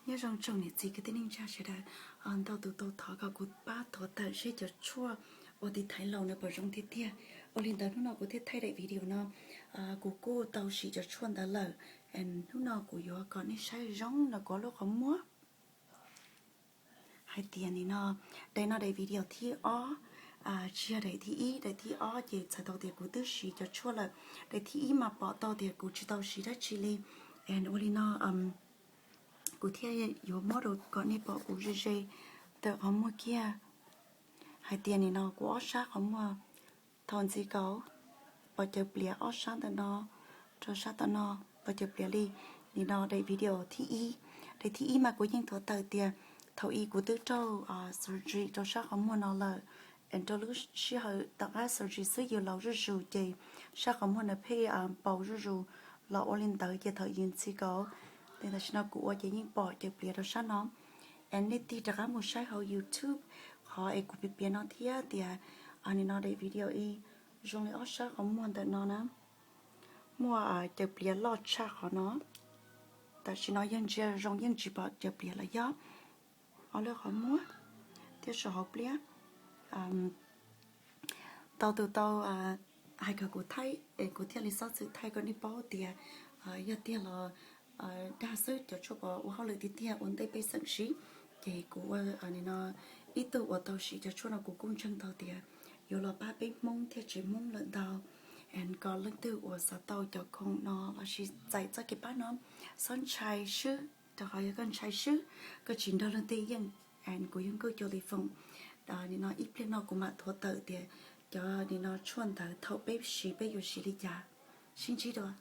Nyob zoo tsoom niam txiv kwv tij neej tsa sawv daws, ntau tus tau thov kom kuv pab thuav tawm seb cov tshuaj uas tiv thaiv laus no puas zoo tiag tiag. Ua li ntawd hnub no kuv thiaj thaij daim video no, kuv kuj tau siv cov tshuaj ntawd lawm. Hnub no kuv yuav kom nej saib zoo no kuv lub qhov muag. Hais tias nim no, daim no daim video thib ob, tsis yog daim thib ib. Daim thib ob ces txhais tau tias kuv twb siv cov tshuaj lawm. Daim thib ib mas pom tau tias kuv tsis tau siv dab tsi li. Ua li no kuv thiaj yuav muab rau kom nej pom kuv ze ze ntawm qhov muag kiag. Hais tias nim no kuv ob sab qhov muag thaum ntxiv kaus pom cawv pliav, ob sab ntawm no rau sab tom no pom cawv pliav li. Nim no daim video thib ib, daim thib ib mas kuv yeej thuav tawm tias thaum ub kuv twb raug surgery rau sab qhov muag no lawm. Rau lub sij hawm tom qab surgery xwb yus laus zuj zus ces sab qhov muag no pheej npau zuj zus los ua li ntawd ces thaum yus ntxiv kaus, tam sim no kuv ua ces yeej pom cawv pliav rau sab no. Nej tig rov qab mus saib hauv YouTube qhov es kuv piav piav no thiab tias nim no daim video ib zoo li ob sab qhov muag ntawm no na, muaj cawv pliav loj tshaj qhov no. Tam sim no yeej ntsia zoo yeej tsis pom cawv pliav lawm, yog ob lub qhov muag thiab saum hauv pliab. Ntau tus tau hais kom kuv thaij es kuv thiaj li xav txwm thaij kom nej paub tias yog tiag los dag xwb, cov tshuaj puas ua hauj lwm tiag tiag ua ntej peb xeem siv. Ces kuv ua nim no ib tug uas tau siv cov tshuaj no kuv kuj ntseeg tau tias yuav los pab peb Hmoob thiab tsev Hmoob lawm ntau. Kom leej twg uas xav tau cov khoom no lossis txais txoj kev pab no, txhob ntshai swb, rau qhov yog koj ntshai swb koj tsis nrog leej twg yeej. Kuv yog Nkauj Cua Lis Foom. Nim no ib pliag no kuv mam thuav tawm tias cov nim no tshuaj ntawd thaum peb siv peb yuav siv li cas. Sib ntsib dua.